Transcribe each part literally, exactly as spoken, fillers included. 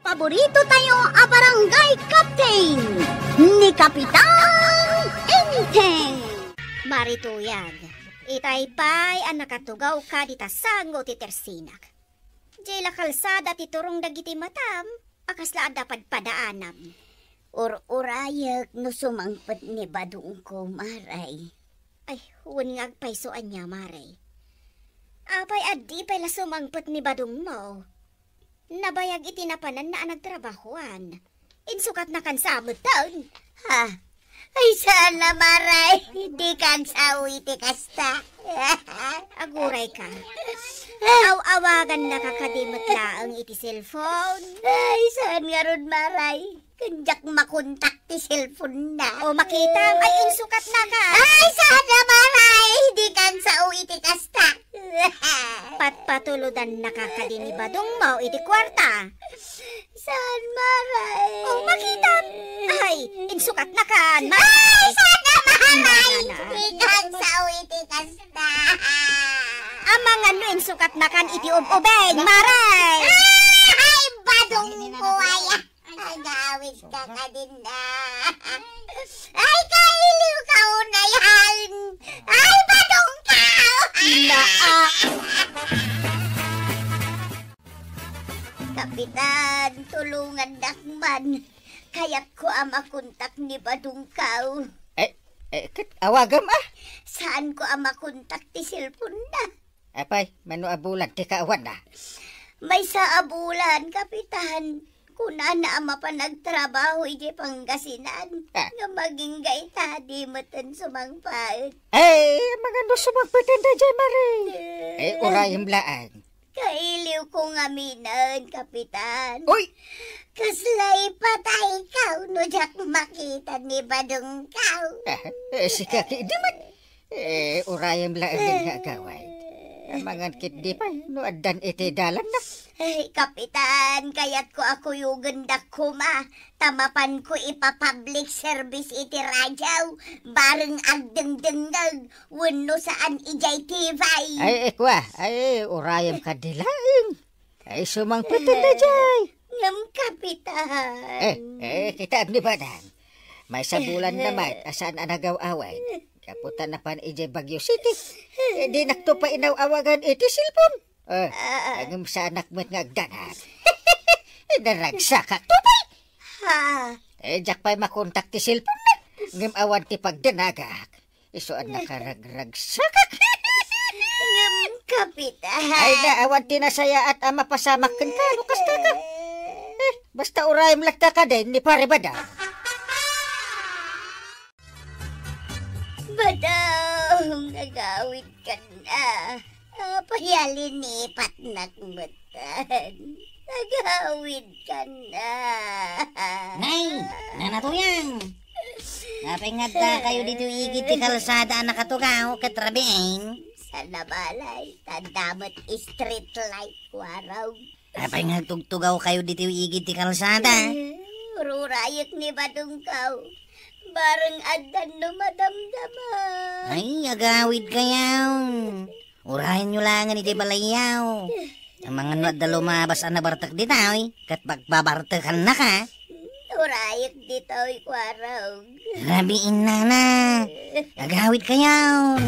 Paborito tayo a barangay captain, ni Kapitan Enteng. Marituyag, itay pay a nakatugaw ka dita sango ti tersinak. Diay la kalsada ti turong dagiti matam, a kasla adda padpadaanam. Ur-urayek no sumangpet ni badongko, Maray. Ay, wen nga agpayso ania, Maray. Apay a di pay la sumangpet ni badongmo? Nabayag iti napananna a nagtrabahoan. Insukatnakan sa metten. Ha? Ay, saan a, Maray. Dika agsao iti kasta. Aguray ka. Aw-awagannaka kadi met laeng iti cellphone. Ay, saan ngarud, Maray. Ken diak makontak ti cellphone na. O, makitam. Ay, insukatnaka. Ay, saan a, Maray. Dika agsao iti kasta. Patpatulodannaka kadi ni badongmo iti kuarta. Saan, Maray? O, makitam. Ay, insukatnakan, Maray. Ay, saan a, Maray. Dika agsao iti kasta. Amangan no insukatnakan iti ub-ubing, Maray. Ay, badongko aya. Agawid ka kadin na. Ay, kailiw ka unay, han. Ay, badongko. Naa. Kapitan, tulongannak man. Kayatko a makontak ni badongko. Eh, eh, ket awagam a. Saanko a makontak ti cellphone na. Apay, mano a bulan ti kaawan na? Maysa a bulan, Kapitan. Kunana a mapan agtrabaho idiay Pangasinan. Ah. Nga magingga ita, di metten sumangpet. Ay, amangan no sumangpet daydiay, Maray. Eh, urayem laeng. Kailiwko ngaminen, Kapitan. Uy! Kasla ipatayko no diak makita ni badongko. Ah, eh, sika ketdi met. Eh, urayem laeng nga agawid. Amangan ketdi pay no addan iti dalanna. Ay, Kapitan, kayatko a kuyogendak koma ta mapanko ipa-public service iti radio, bareng agdengdengngeg wenno saan idiay T V. Ay, ikua, ay, urayem kadi laeng. Ay, sumangpet daydiay. Ngem, Kapitan. Eh, eh, kitaem ni badang. Maysa bulan na met a saan a nagaw-awid. Gapu ta napan idiay Baguio City. Eh, dinakto pay inaw-awagan iti cellphone. Eh, ah, ngem saanak met nga agdanag. Eh, naragsakakto pay. Ha? Eh, diak pay makontak ti cellphone na. Ngem awan ti pagdanagak. Isu a nakaragragsakak. Ngem, Kapitan. Ay na, awan ti nasayaat a mapasamak kenka no kasta ka. Eh, basta urayem latta kadin ni Pare Badong. Badong, agawid ka na. Apay a linipatnak metten? Agawid ka na. Nay, Nana Tuyang! Apay nga adda kayo ditoy igid ti kalsada a nakatugaw ket rabiin? Saan a balay, ta adda met street light, Kuarog. Apay nga agtugtugaw kayo ditoy igid ti kalsada? Eh, ururayek ni badongko. Bareng addan no madamdama. Ay, agawid kayo. Urayenyo laengen iti balayyo. Amangan no adda lumabas a nabartek ditoy, ket pagbabartekannaka. Urayek ditoy, Kuarog. Rabiin, Nana. Agawid kayo.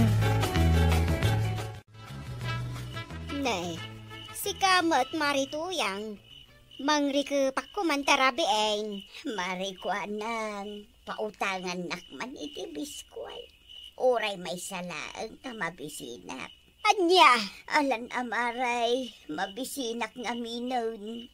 Ne, sika met, Mari Tuyang. Mangrikepakko man ta rabiin. Mari, kuanang, pautangannak man iti biskway. Uray maysa laeng ta mabisinak. Ania? Alan a, Maray, mabisinak ngaminen.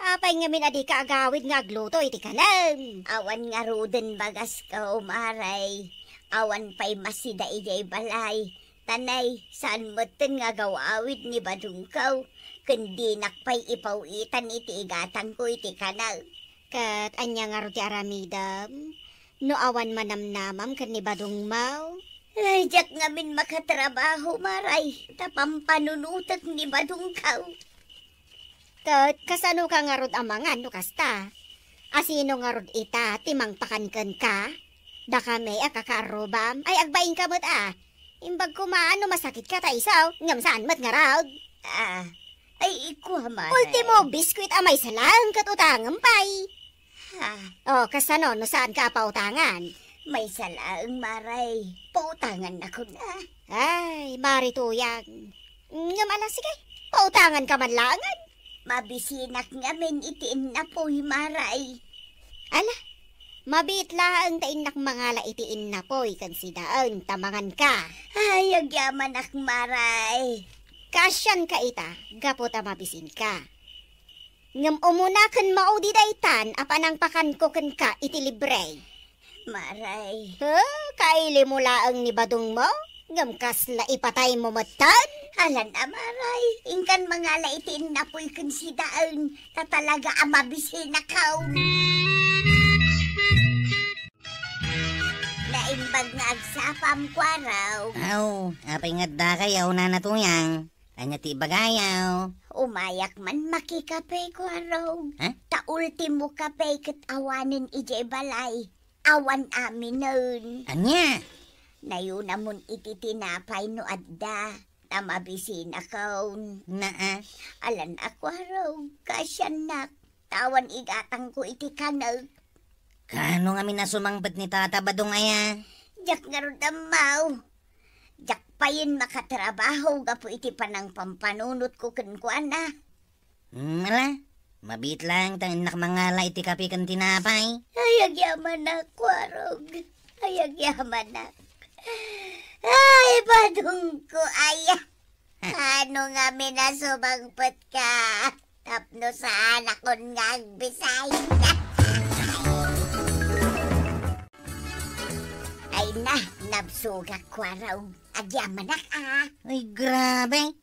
Apay ngamin a dika agawid nga agluto iti kanem? Awan ngaruden bagasko, Maray. Awan pay masida idiay balay. Ta nay, saan metten nga agaw-awid ni badongko, ken dinak pay ipaw-itan iti igatangko iti kanem. Ket ania ngarud ti aramidem no awan manamnamam ken ni badongmo? Ay, diak ngamin makatrabaho, Maray, ta pampanunotek ni badongko. Ket kasanoka ngarud a mangan no kasta? A sino ngarud ita ti mangpakan kenka? Dakami a kakaarrubam? Ay, agbainka met a. Imbag koma no masakitka ta isu, ngem saan met ngarud. Ah, Ay, ikua, Maray. Ultimo, biskuit a maysa laeng ket utangem pay. Ha? O, kasano no saanka a pautangan? Maysa laeng, Maray. Pautangannakon a. Ay, Mari Tuyang. Ngem ala, sige, pautanganka man laengen. Mabisinak ngamin iti innapoy, Maray. Ala, mabiit laeng ta innak mangala iti innapoy ken sidaen ta manganka. Ay, agyamanak, Maray. Kaasianka ita, gapu ta mabisinka. Ngem umuna ken maudi daytan a panangpakanko kenka iti libre. Maray. He, kailimo laeng ni badongmo? Ngem kasla ipataymo metten? Alan a, Maray, inkan mangala iti innapoy ken sidaen, ta talaga a mabisinakon. Naimbag nga agsapam, Kuarog. Aw, apay nga addakayo, Nana Tuyang? Ania ti ibagayo? Umayak man makikape, Kuarog. Ha? Ta ultimo kape ket awanen idiay balay. Awan aminen. Ania? Nayunamon iti tinapay no adda, ta mabisinakon. Naa. Alan a, Kuarog, kaasiannak. Ta awan igatangko iti kanek. Kaano ngamin a sumangpet ni Tata Badong aya? Diak ngarud ammo. Diak payen makatrabaho gapu iti panangpampanunotko kenkuana. Hmm, ala, mabiit laeng ta innak mangala iti kape ken tinapay. Ay, agyamanak, Kuarog. Ay, agyamanak. Ay, badongko aya. Kaano ngamin a sumangpetka tapno saanakon nga agbisay? Ay na, nabsogak, Kuarog. Agyamanak, a. Ay, grabe.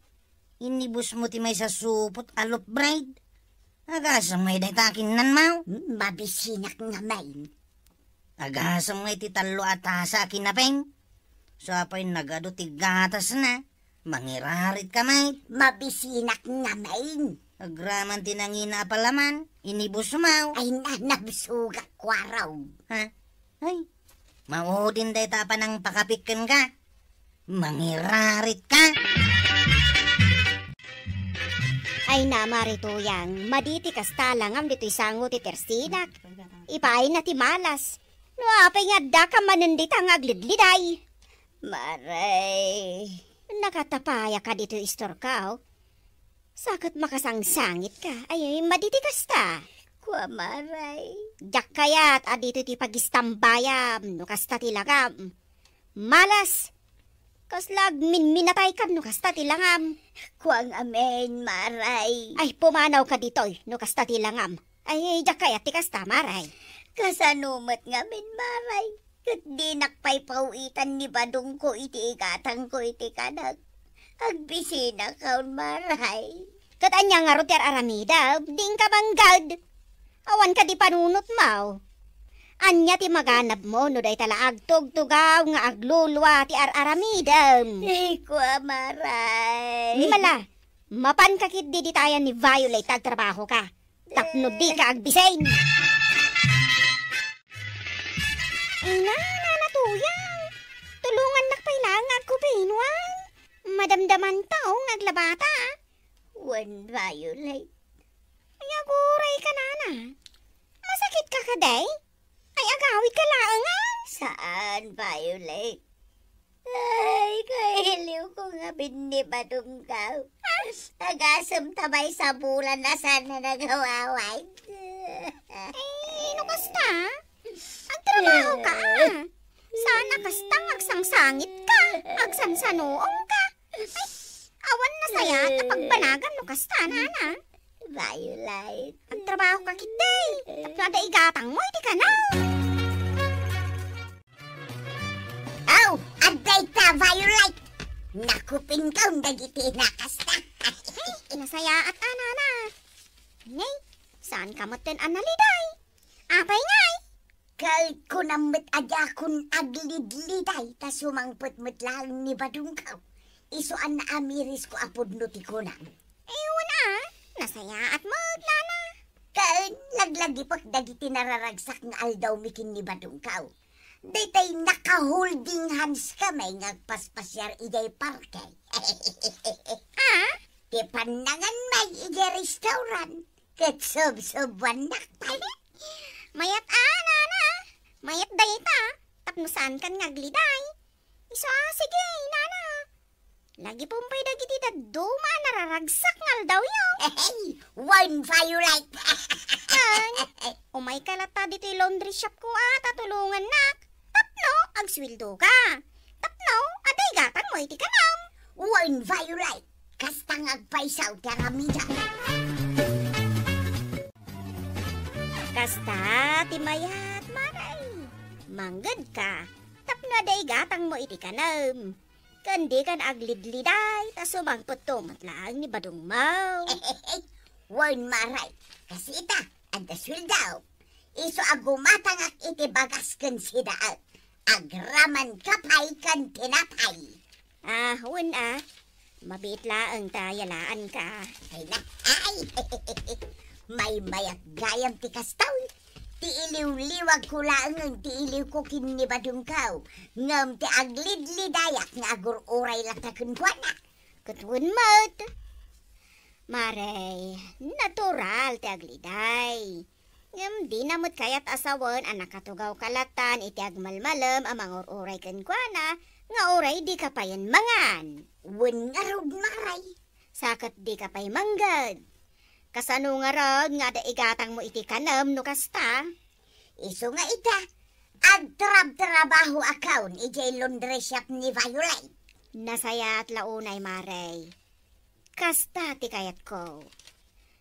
Inibusmo ti maysa supot a loaf bread. Agasem ngay dayta a kinnanmo? Mabisinak ngamin. Agasem ngay ti tallo a tasa a kinapem? Sa pay nagadu ti gatasna. Mangirarit ka met. Mabisinak ngamin. Agraman ti nangina a palaman, inibusmo. Ay na, nabsogak, Kuarog. Ha? Ay, maudin dayta a panangpakapik kenka. Mangirarit ka. Ay na, Mari Tuyang, madi ti kasta langam ditoy sango ti tersinak. Ipaayna ti malas. No apay nga addaka manen dita nga agledleday. Maray. Nakatapayaka ditoy istorko. Sa ket makasangsangitka. Ay, madi ti kasta. Kua, Maray. Diak kayat a ditoy ti pagistambayam no kasta ti langam. Malas! Kasla agminminataykan no kasta ti langam. Kua ngamin, Maray. Ay, pumanawka ditoy no kasta ti langam. Ay, diak kayat ti kasta, Maray. Kasano met ngamin, Maray? Ket dinak pay paw-itan ni badongko iti igatangko iti kanek. Agbisinakon, Maray. Ket ania ngarud ti ar-aramidem? Di inka manggad. Awan kadi panunotmo? Ania ti maganabmo no dayta la agtugtugaw nga aglulua ti ar-aramidem? Ay, kua, Maray. Ni mala, mapanka ketdi dita ayan ni Violet ta agtrabahoka. Tapno dika agbisin. Ay na, Nana Tuyang, tulongannak pay laeng nga agkupinwan. Madamdamanto nga aglabata. Wen, Violet. Ay, agurayka, Nana. Masakitka kadi? Ay, agawidka laeng, a? Saan, Violet. Ay, kailiwko ngamin ni badongko. Agasem ta maysa bulan a saan a nagawaway. Ay, no kasta, agtrabahoka, a. Saan a kasta nga agsangsangitka, agsansanuongka. Ay, awan nasayaat a pagbanagam no kasta, Nana. Violet. Agtrabahoka ketdi. Tapno adda igatangmo iti kanek. Aw, adda ita, Violet. Nakupinko dagiti nakasta. Ay, nasayaat a, Nana. Nay, saanka metten a naliday. Apay ngay? Ket kunam met a diakon aglidliday ta sumangpet met laeng ni badongko. Isu a naamirisko a pudno ti kunam. Ay, wen a, nasayaat met, Nana. Ket laglagipek dagiti nararagsak nga aldawmi ken ni badongko. Daytay naka-holding hands kami nga agpaspasiar idiay parke. A? ti pannangan met idiay restaurant, ket subsubuannak pay. Mayat a, nana. Mayat dayta, tapno saankan nga agliday. Isu a, sige, nana. Lagipem pay dagiti dadduma a nararagsak nga aldawyo. Wen, Violet. Wen, umayka latta ditoy laundry shop ko a ta tulongannak. Tapno agsueldoka. Tapno adda igatangmo iti kanem. Wen, Violet. Kasta nga agpayso ti aramidem. Kasta ti mayat, Mare. Manggedka. Tapno adda igatangmo iti kanem. Ken dikan aglidliday, ta sumangpetto met laeng ni badongmo. Wen, Mare, kas ita, adda sueldo. Isu a gumatangak iti bagas ken sidaek. Agramanka pay ken tinapay. Ah, wen a. Mabiit laeng ta yalaanka. Ay na, ay! Maymayat gayam ti kastoy. Ti iliwliwagko laengen ti iliwko ken ni badongko. Ngem ti aglidlidayak nga agur-uray latta kenkuana. Ket wen met. Mare, natural ti agliday. Ngem dina met kayat a sawen a nakatugawka latan iti agmalmalem a mangur-uray kenkuana nga uray dika payen mangan. Wen ngarud, Mare. Sa ket dika pay mangged. Kasano ngarud nga adda igatangmo iti kanem no kasta? Isu nga ita, agtrabtrabahoakon idiay laundry shop ni Violet. Nasayaat la unay, Mare. Kasta ti kayatko.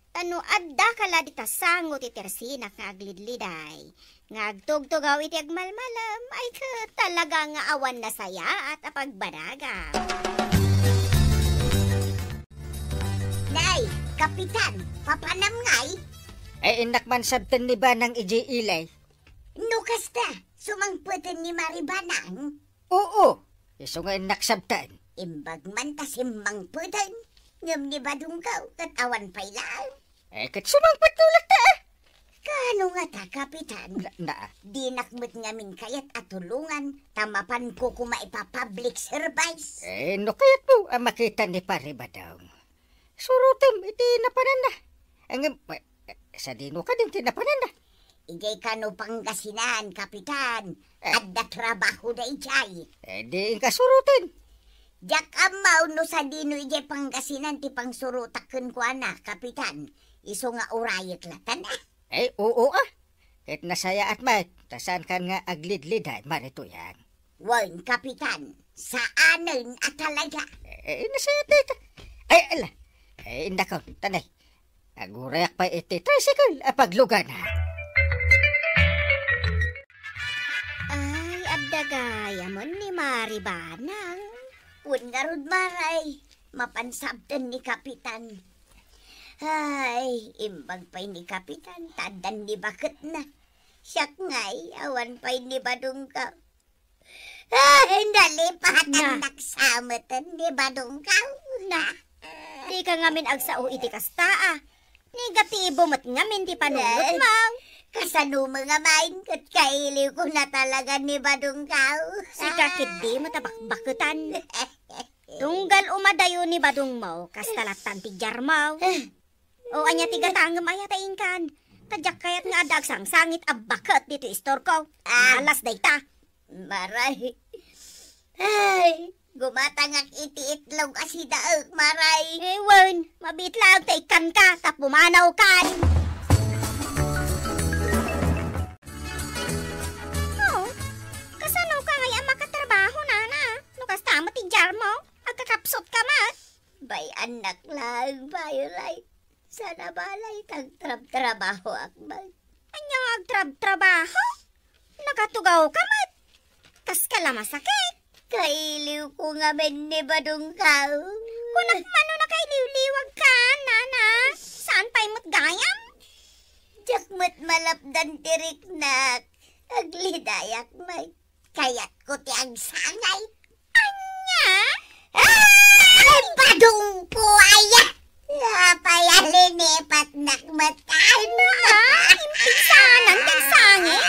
Ta no addaka la dita sango ti tersinak nga aglidliday, nga agtugtugaw iti agmalmalem, ay ket talaga nga awan nasayaat a pagbanagam. Nay, Kapitan, papanam ngay? Ay, innak man sabten ni Banang idiay ili. No kasta, sumangpeten ni Mari Banang? Oo, isu nga innak sabten. Imbag man ta simmangpeten, ngem ni badongko ket awan pay laeng. Eh, ket sumangpetto latta, a? Kaano ngata, Kapitan? Na, na. Dinak met ngamin kayat a tulongan ta mapanko koma ipa-public service. Eh, no kayatmo a makita ni Pari Badong, surotem iti napananna. Ngem, eh, sadino kadin ti napananna? Idiay kano Pangasinan, Kapitan. Eh. Adda trabaho daydiay. Eh, di inka suroten. Diak ammo no sadino idiay Pangasinan ti pangsurotak kenkuana, Kapitan. Isu nga urayek latta, a? Eh, oo, a. Ket nasayaat met, ta saankan nga aglidliday, Mari Tuyang. Wen, Kapitan, saanen a talaga. Eh, nasayaat dayta. Ay, ala. Eh, indakon, tanay. Agurayak pay iti tricycle a paglugana. Ay, adda gayamon ni Mari Banang. Wen ngarud, Mare, mapan sabten ni Kapitan. Ay, imbag pay ni Kapitan, ta addan ni baketna. Siak ngay, awan pay ni badongko. Ay, nalipatannak sa meten ni badongko. Na, dika ngamin agsao iti kasta, a. Negatibo met ngamin ti panunotmo. Kasano met ngamin ket kailiwko na talaga ni badongko. Sika ketdi met a bakbaketan. Tunggal umadayo ni badongmo, kasta lattan ti diarmo. O, ania ti gatangem aya ta inkan? Ta diak kayat nga adda agsangsangit a baket ditoy istorko. Ah. Malas dayta. Mare. Ay, gumatangak iti itlog a sidaek, Mare. Eh, wen, mabiit laeng ta ikkanka, ta pumanawkan. Oh, kasanoka ngay a makatrabaho, nana? No kasta met ti diarmo, agkakapsutka met. Bay-annak laeng, Violet. Saan a balay, ta agtrabtrabahoak met. Ania nga agtrabtrabaho? Nakatugawka met. Kaska la masakit. Kailiwko ngamin ni badongko. Kunak man no nakailiwliwagkan, nana. Saan pay met gayam? Diak met malapdan ti riknak. Aglidayak met. Kayatko ti agsangay. Ania? Ay, badongko aya! Apay a linipatnak met, ay, na, impigsanan ti agsangit.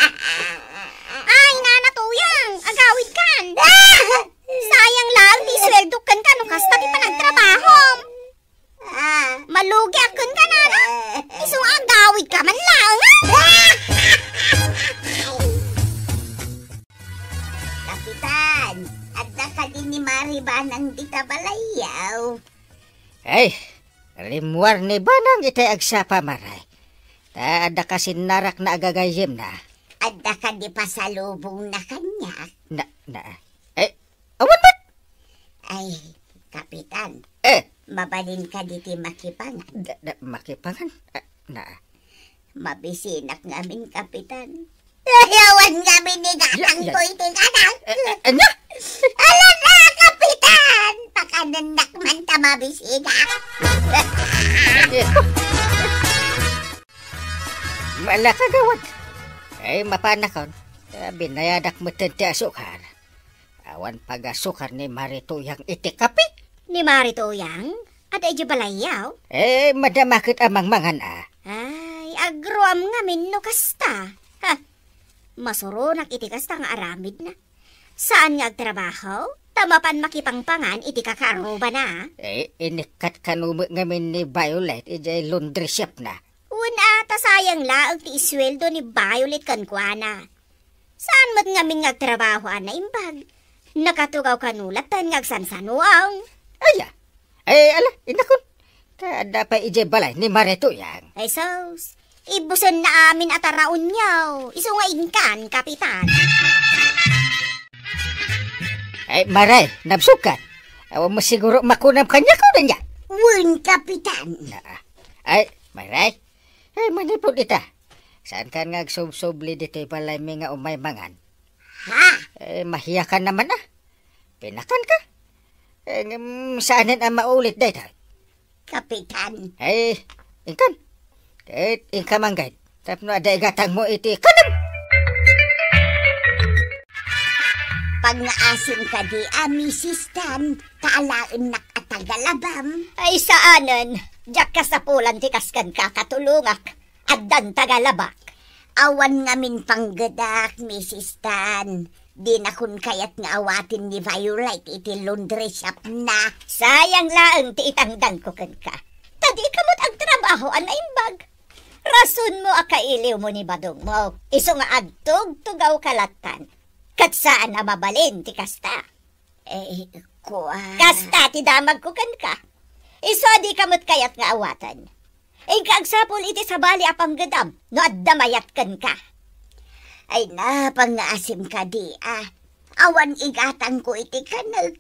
Ay, Nana Tuyang, agawidkan. Sayang laeng ti suweldok kenka no kasta ti panagtrabahom. immuar ni Banang itay agsapa, Maray. Ta adda kasinnarakna a gagayyemna. Adda kadi pasalubongna kaniak? Na, na. Eh, awan met! Ay, Kapitan. Eh. Mabalin kadi ti makipangan? Da, da, makipangan? Ah, na. Mabisinak ngamin, Kapitan. Ay, awan ngamin ni gatang Ya, ya. ko iti kanan. Eh, eh, anya? Ala na, Kapitan! Pakanennak man ta mabisinak. Malakagawad. Ay, mapanakon. Eh, binayadak metten ti asukar. Awan pagasukar ni Mari Tuyang iti kape. Ni Mari Tuyang? Adda idiay balayyo? Eh, madama ket a mangmangan a. Ay, agruam ngamin no kasta. Ha? Masuronak iti kasta nga aramidna. Saan nga agtrabaho? Ta mapan makipangpangan iti kakaarrubana. Eh, inikkat kano met ngamin ni Violet idiay laundry shopna. Wen a, ta sayang laeng ti isueldo ni Violet kenkuana. Saan met ngamin nga agtrabaho a naimbag? Nakatugaw kano latta nga agsansanuang. Aya? Eh, ala, innakon. Ta adda pay idiay balay ni Mari Tuyang. Ay sus, ibusenna amin a taraonyo. Isu nga inkan, Kapitan. Ay, Maray, nabsogkan. Awan mo siguro makunam kaniak, o ania? Wen, Kapitan. Na, ay, Maray, ay, manipod ita. Saankan nga agsubsubli ditoy balaymi nga umay mangan? Ha? Eh, mahiyakan naman a. Pinakanka? Eh, ngem saanen a maulit dayta. Kapitan. Eh, inkan. Ket inka manggad. Tapno adda igatangmo iti kanam. Pangngaasim kadi a Misis Tan, ta alaennak a tagalabam. Ay, saanen. Diak kasapulan ti kas kenka, katulongak. Addan tagalabak. Awan ngamin panggedak, Misis Tan. Dinakon kayat nga awaten ni Violet iti laundry shopna. Sayang laeng ti itangdanko kenka. Ta dika met agtrabaho a naimbag. Rasonmo a kailiwmo ni badongmo. Isu nga agtugtugawka lattan. Ket saan a mabalin ti kasta. Eh, kua- Kasta ti damagko kenka. Isu a dika met kayat nga awaten. Inka agsapul iti sabali a panggedam no adda mayat kenka. Ay, napangngaasim kadi a. Awan igatangko iti kanek.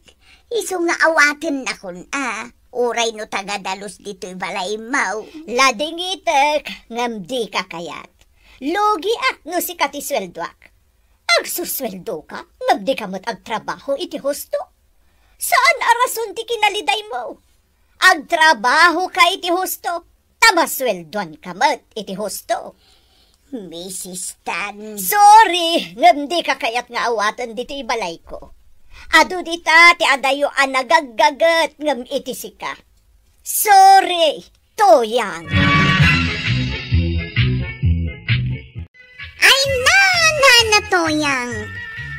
Isu nga awatennakon a. Uray no tagadalus ditoy balaymo. Ladingitek ngem dika kayat. Lugi a no sika ti sueldoak. Agsusueldoka, ngem dika met agtrabaho iti husto. Saan a rason ti kinalidaymo. Agtrabahoka iti husto, ta masueldoanka met iti husto. Misis Tan. Sorry, ngem dika kayat nga awaten ditoy balayko. Adu dita ti adayo a nagaggaget ngem iti sika. Sorry. Tuyang. Ay, na, na, na, Tuyang.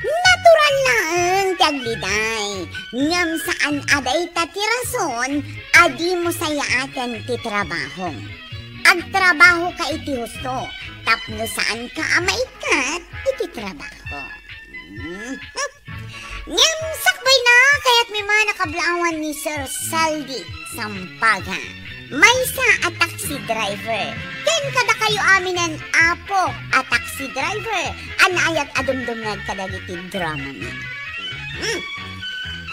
Natural laeng ti agliday. Ngem saan a dayta ti rason a dimo sayaaten ti trabahom. Agtrabahoka iti husto tapno saanka a maikkat iti trabaho. Mhm. Ngem sakbayna, kayatmi man a kablawan ni Sir Saldi Sampaga, maysa a taxi driver. Ken kadakayo aminen, Apo, a taxi driver, a naayat a dumdumngeg kadagiti dramami. Hmm.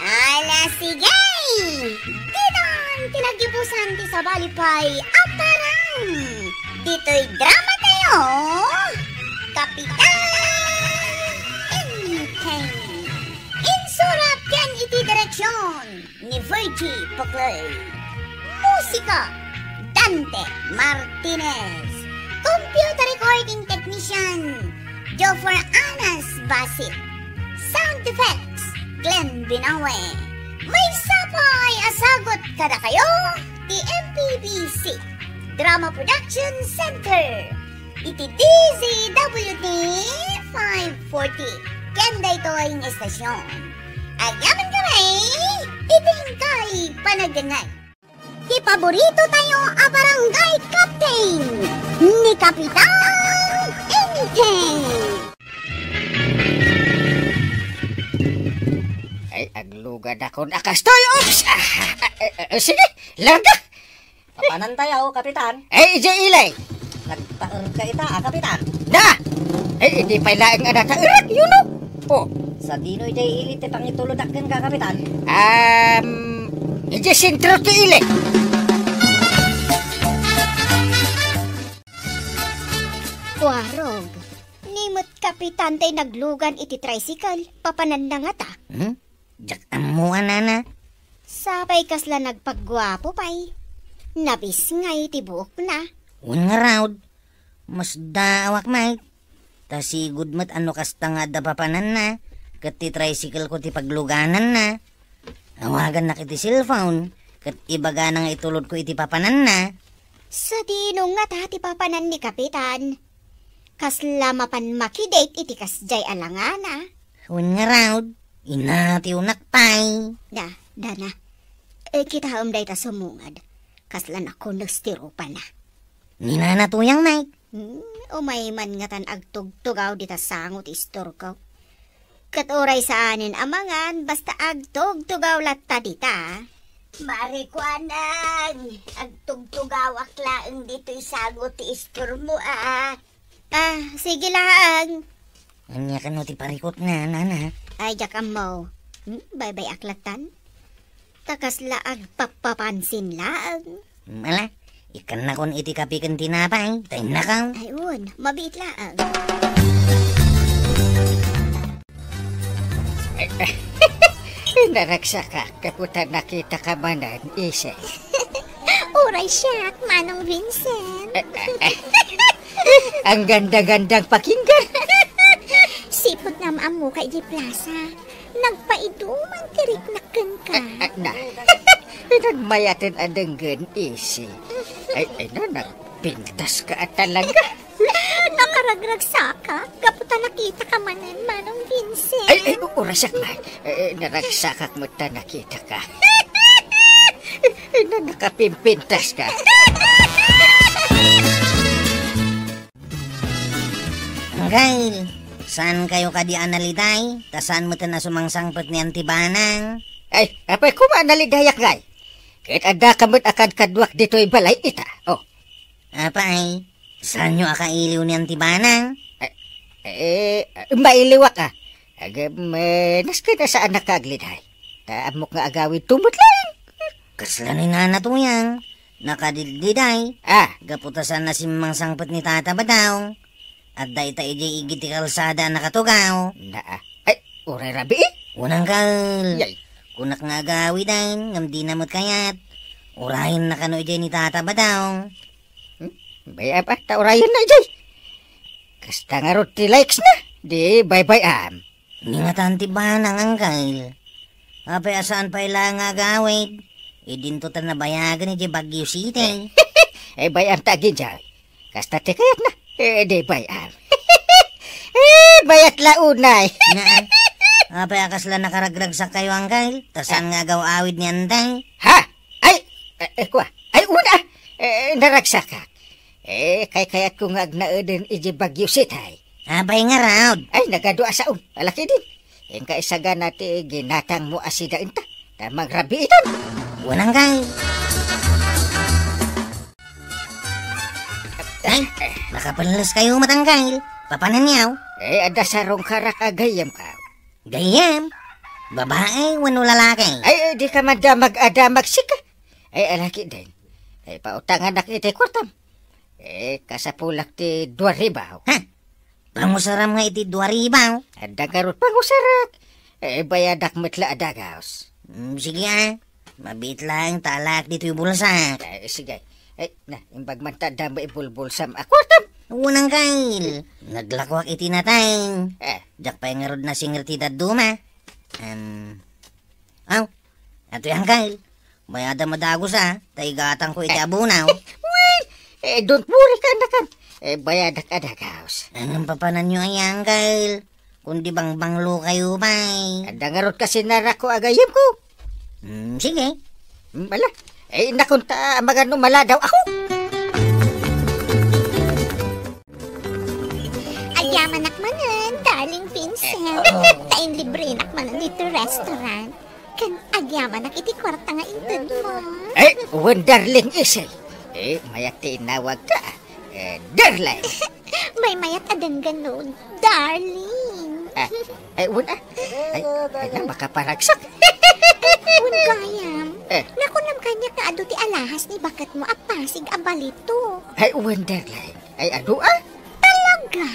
Ala, sige! Ditan ti naggibusan ti sabali pay a parang ditoy drama tayo, Kapitan Enteng. Insurat ken iti direksion ni Virgie Poclay. Musika, Dante Martinez. Computer recording technician, Joffer Anas Basit. Sound effects, Glenn Binawe. Maysa pay a sagut kadakayo ti M P B C Drama Production Center iti D Z W T five forty. Ken daytoy nga estasion, agyamankami iti inkay panagdengngeg. Ti paborito tayo a barangay captain, ni Kapitan Enteng. Ay, aglugadakon a kastoy. Oops! Ah, ah, ah, ah, sige, larga! Papanantayo, Kapitan. Ay, idiay ili. Nagtaerka ita, a, Kapitan. Na! Ay, idi pay laeng a nataerak, yuno. Oh. Sadino idiay ili ti pangituludak kenka, Kapitan? Um, idiay sentro ti ili. Warog, ni met Kapitan tay naglugan iti tricycle, papananna ngata. Hmm? Diak ammo a, nana. Sapay kasla nagpagguapo pay. Nabisngay ti buokna. Wen ngarud, masdaawak met. Ta sigud met a no kasta nga adda papananna, ket ti tricycle ko ti paglugananna. Awagannak iti cellphone, ket ibagana nga itulodko iti papananna. Sadino ngata ti papanan ni Kapitan? Kasla mapan makidate iti kasdiay a langana. Wen ngarud, inatiwnak pay. Da, dana. E, kitaem dayta sumungad. Kasla nakunes ti rupana. Ni nana Tuyang, Mike. Hmm, umay man ngatan agtugtugaw dita sango ti istorko. Ket uray saanen a mangan, basta agtugtugaw latta dita. Marikuanang, agtugtugawak laeng ditoy sango ti istormo, a. Ah, sige laeng. Ania kano ti parikutna, nana? Ay, diak ammo. Hmm, baybay-ak lattan. Ta kasla agpappapansin laeng. Ala, ikkannakon iti kape ken tinapay, ta innakaw. Ay, wen, mabiit laeng. Naragsakak, gapu ta nakitaka manen, Ise. Uray siak, Manong Vincent. Ang ganda-gandang pakinggan. Sipud nga maammoka idiay plasa. Nagpaiduman ti riknak kenka. Ah, ah, na. Pinagmayaten a denggen, Isi. Ay, ay, na, nagpintaska talaga. Nakaragragsakak, gapu ta nakitaka manen, Manong Vincent. Ay, ay, u-, uraysak man. Eh, eh, naragsakak met ta nakitaka. Eh, na, nakapimpintaska. Anggail, saankayo kadi a naliday? Ta saan met a sumangsangpet ni Auntie Banang? Ay, apay koma a nalidayak, ngay. Ket addaka met a kadkaduak ditoy balay ita. Oh. Apay, saanyo a kailiw ni Auntie Banang? Eh, eh, mailiwak a. Agem, eh, nasken a saannak a agliday. Ta ammok nga agawidto met laeng. Kasla ni Nana Tuyang, nakadiddiday. Ah. Gapu ta saan a simmangsangpet ni Tata Badong. Adda ita idiay igid ti kalsada a nakatugaw. Naa. Ay, uray rabii? Unang kal. Yay. Kunak nga agawiden, ngem dina met kayat. Urayennaka no idiay ni Tata Badong. Hmm? Bay-am a, ta urayenna idiay. Kasta ngarud ti likes na. Di baybay-am. Ni ngatan ti banang, Angkel. Apay a saan pay laeng nga agawid? Idinto ta nabayagen idiay Baguio City. Eh, bay-am ta aginjay. Kasta ti kayatna. Eh, di bay-am. Eh, bayat la unay. Nga, apay a kasla nakaragragsakkayo, Angkel? Ta saan nga agaw-awid ni Antay? Ha? Ay, eh, eh, kua. Ay, una. Eh, naragsakak. Eh, kaykayatko nga agnaeden idiay Baguio City. Apay ngarud? Ay, nagadu a sao. Alakidin. Inka isagana ti ginatangmo a sida inta. Ta mangrabiitan. Unang kay. Ay, nakapelles kayo, Matangkay. Papananyaw? Eh, adda sarong karak a gayyemko. Gayyem? Babae wenno lalaki? Ay, eh, di ka madamag-adamag sika. Ay, alakidin. Ay, pautanganak iti kuartam. Eh, kasapulak ti dua ribu. Ha? Pangusaram nga iti dua ribu? Adda ngarud pangusarak. Eh, bayadak met la a dagaws. Mm, sige, ah. Mabiit laeng ta alaak ditoy bulsak. Eh, sige. Eh, na, imbag man ta adda maibulbulsam a kuartam. Unang kail. Naglakuak iti natay. Eh. Diak pay ngarud nasingir ti dadduma. Em, aw, atoy, Angkel. Bayadam a dagos, a, ta igatangko iti abunaw. Well, eh, don't worry ka, anakan. Eh, bayadak a dagaws. Anong papananyo aya, Angkel? Kundi bangbanglo kayo pay. Adda ngarud kasi narako a gayyemko. Hmm, sige. Hmm, ala. Eh, nakon ta, magano maladaw ako. Agyamanak manen, darling Vincent. Eh, oo. Ta inlibrenak manen ditoy restaurant. Ken agyamanak iti kuarta nga intedmo. Eh, wen, darling Isay. Eh, mayat ti inawag ka. Eh, darling. Maymayat a denggen no, darling. Ah, ay, una. Ay, ay, na, makaparagsak. Wen gayam. Eh. Nakunam kaniak nga adu ti alahas ni baketmo a pasig a balito. Ay, wen, darling. Ay, adu, ah? Talaga?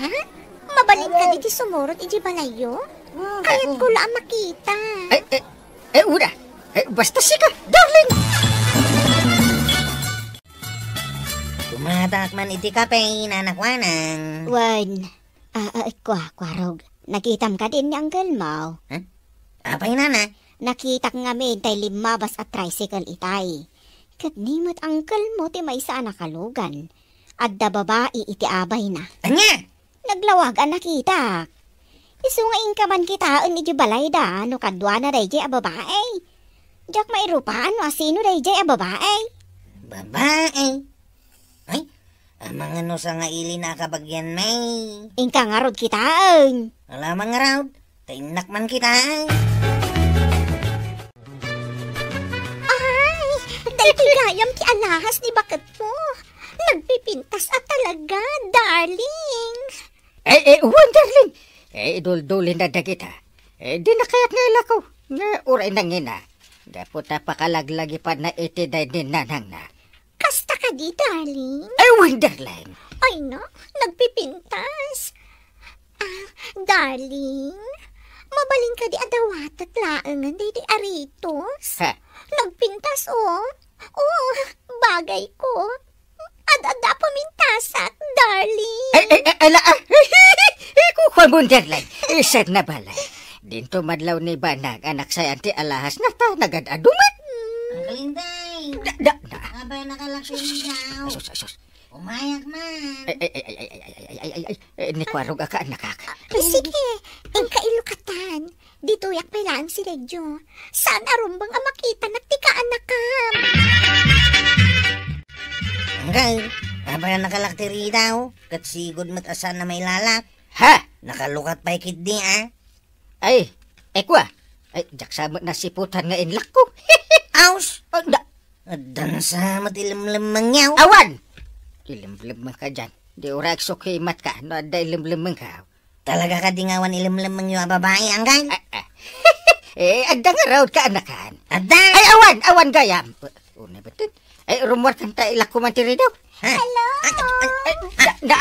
Mabalin kadi ti sumurot iti balayyo? Kayatko la a makita. Ay, eh, eh, una. Eh, basta sika, darling! Dumatak man iti kape, Nana Kuanang. Wen, ah, ah, kua, kuarog. Nakitam kadi ni uncle mo? Huh? Apay, Nana? Nakitak ngamin tay limmabas a tricycle itay. Ket ni met uncle mo ti maysa a nakalugan. Adda babai iti abayna. Ania? Naglawag a nakitak. Isu nga inka man kitaen iti balayda no kaduana daydiay a babai. Diak mairupaan no asino daydiay a babai. Babai? Ay, amangan no sangaili na a kabagian, may. Inka ngarud kitaen. Ala man ngarud, ta innak man kitaen. Ay, daytoy gayam ti alahas ni baketmo. Nagpipintas a talaga, darling. Eh, eh, wen, darling. Eh, iduldulin na dagita. Eh, di na kayat nga ilako. Nga uray nangina. Gapu ta pakalaglagipan na iti daydi nanangna. Kasta kadi, darling? Ay, wen, darling. Ay, na, nagpipintas. Ah, darling, mabalin kadi a dawatek laengen daydi aritos? Ha? Nagpintas, oh. Oh, bagay ko. Ad-adda a pumintasak, darling. Ay, ay, ay, ala, ah. Eh, kukuan mo, darling. Isat na bala. Dinto madlaw ni Banag, anak sayan ti alahas na ta, nagad-adu met. Uncle Inday. Da, da, da. Abay, nakalaksin daw. Asus, asus. Umayak man. Ay, ay, ay, ay, ay, ay, ay, ay, ay, ay, eh, ni kuarog a kaannakak. Ay, sige, inka ilukatan. Ditoyak pay laeng si Ledyo. Saan a rumbeng a makitanak ti kaannakam? Anggal, abay a nakalak ti ridaw, ket sigud met a saan a mailalak. Ha? Nakalukat pay ketdi, a? Ay, ay, kua. Ay, diak sa met nasiputan nga inlakko. Aus! Ay, da- Addan sa met ilemlemmengyo. Awan! Ilemlemmeng ka diyan. Di uray agsukimat ka no adda ilemlemmeng ka. Talaga kadi nga awan ilemlemmengyo a babai, anggal? Ah, ah. Eh, adda ngarud kaannakan. Adda? Ay, awan, awan gayam. Una ba 'ton? Ay, rummuar kan ta ilakko man ti ridaw. Ha? Hello? Ay, ay, ay, da, da.